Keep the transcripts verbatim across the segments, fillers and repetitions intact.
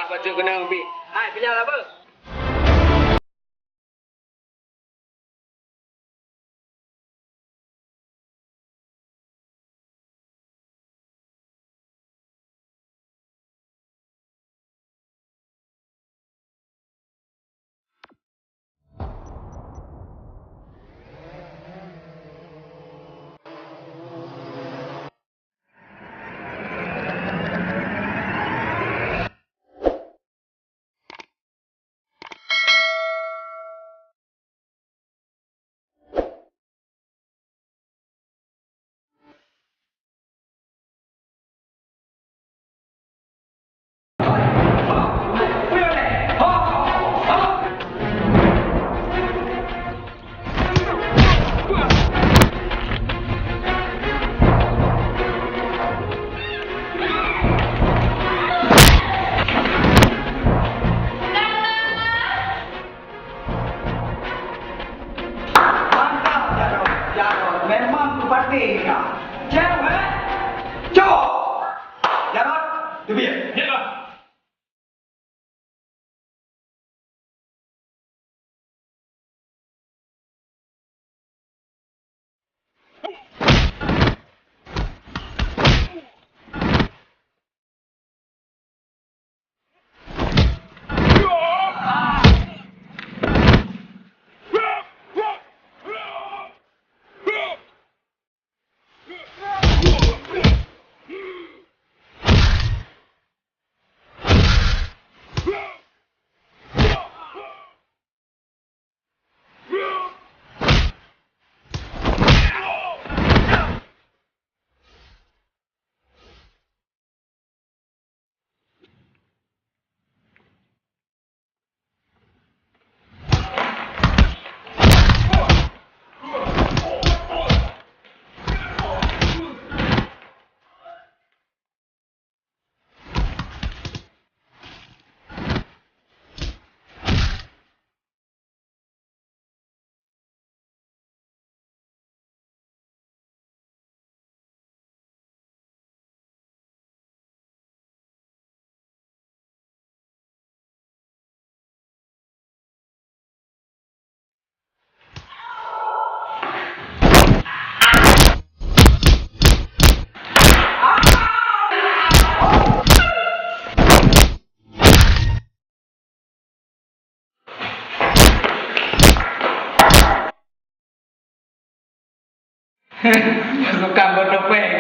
Bacut keunong pih. Hai, pilah apa? Mantap, Jarot. Jarot, memang kupati kah. Cewek, eh? Cok! Jarot, teubiet. Ya, Bang. Pasukan bertopeng.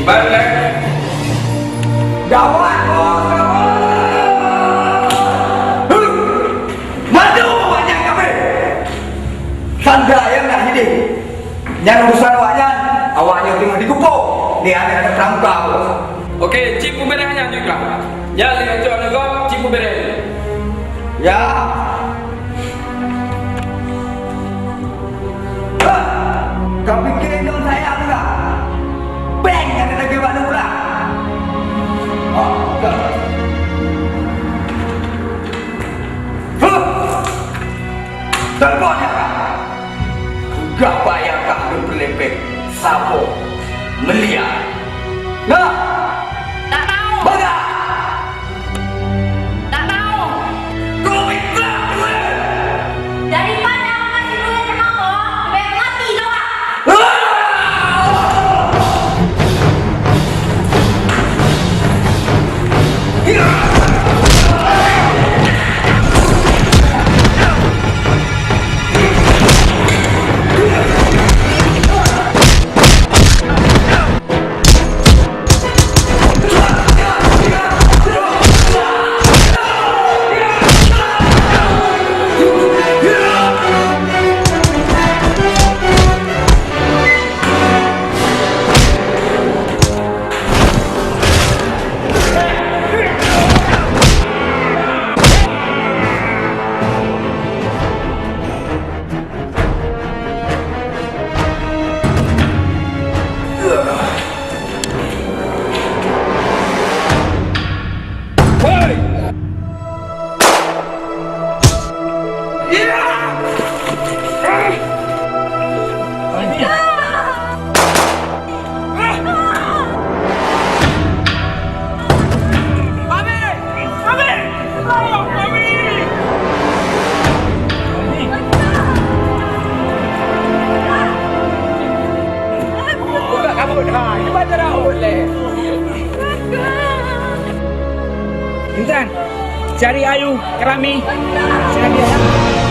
Kiban lé. Gawat, Bos, gawat! Huh! Mandum awaknyan kabeh! Sandra nyang na hideh. Nyan urusan awaknyan, awaknyan teungoh digubok lé aneuk teuka muka, Bos. Oke, cit peubeureh nyan juga. Nyan lé cok aneuk gob, cit peubeureh. Ya. Hah! Ka pike nyoe sayang enggak? Beng, ada lagi bak nurah. Oh, enggak. Huh! Telepon ya, Kak. Gak bayar kah geupeulepek saboh miliar? Nah! Tak mau! Bagaimana? Tak mau! Kau minta duit! Daripada Cari ayu, kerami, sinabi ayam.